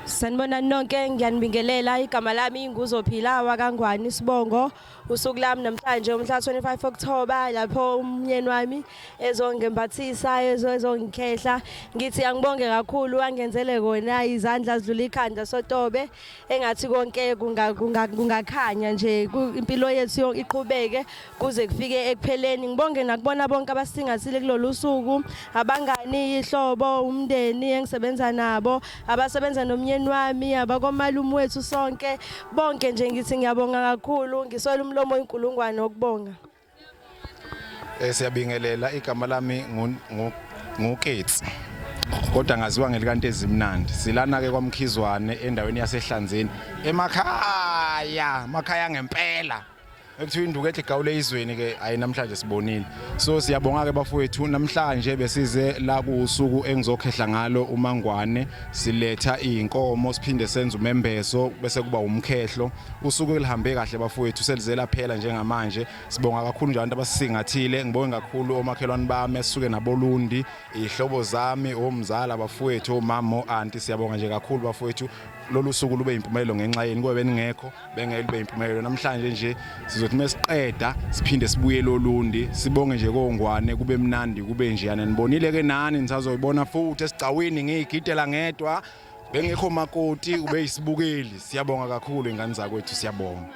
Sanibonani nonke, ngiyanibingelela. Igama lami nguZophila wakaNgwani isibongo. Usuku lami namhlanje umhla 25 October, lapho umnyeni wami ezongembathisa, ezongikhehla. Ngithi angibonge kakhulu, angenzele kona, izandla zidlula ikhanda sotobe. Engathi konke kungakhanya nje, impilo yethu iqhubeke kuze kufike ekupheleni. Ngibonge nakubona bonke abasingathile kulolu suku, abangani, ihlobo, umndeni engisebenza nabo, abasebenza nomnyeni wami, abakomalume wethu sonke, bonke nje ngithi ngiyabonga kakhulu. Ngiswela umlomo inkulungwane wokubonga. Siyabingelela, igama lami nguKetsi, kodwa ngaziwa ngelikanti ezimnandi. Silana ke kwaMkhizwane endaweni yaseHlanzeni, emakhaya, makhaya ngempela. Ekuthiwa induku ethi gawule izweni ke, ayi, namhlanje sibonile. So siyabonga ke bafowethu, namhlanje besize la kusuku engizokhehla ngalo uMangwane. Siletha izinkomo, siphinde senze umembeso, bese kuba umkhehlo. Usuku elihambe kahle bafowethu, selizela phela njengamanje. Sibonga kakhulu nje abantu abasisingathile. Ngibonge kakhulu omakhelwane bami esisuke nabolundi, ihlobo zami, omzala bafowethu, omama, o-aunty. Siyabonga nje kakhulu bafowethu. Lolu suku lube impumelelo ngenxa yeni. Kube beningekho, bengeke lube impumelelo. Namhlanje nje sizothi mesiqeda siphinde sibuye lolundi, sibonge nje kongwane, kube mnandi, kube njeyana. Nibonile ke nani, nisazoyibona futhi esigcawini ngiyigidela ngedwa, bengekho makoti, ube yisibukeli. Siyabonga kakhulu ingane zakwethu, siyabonga.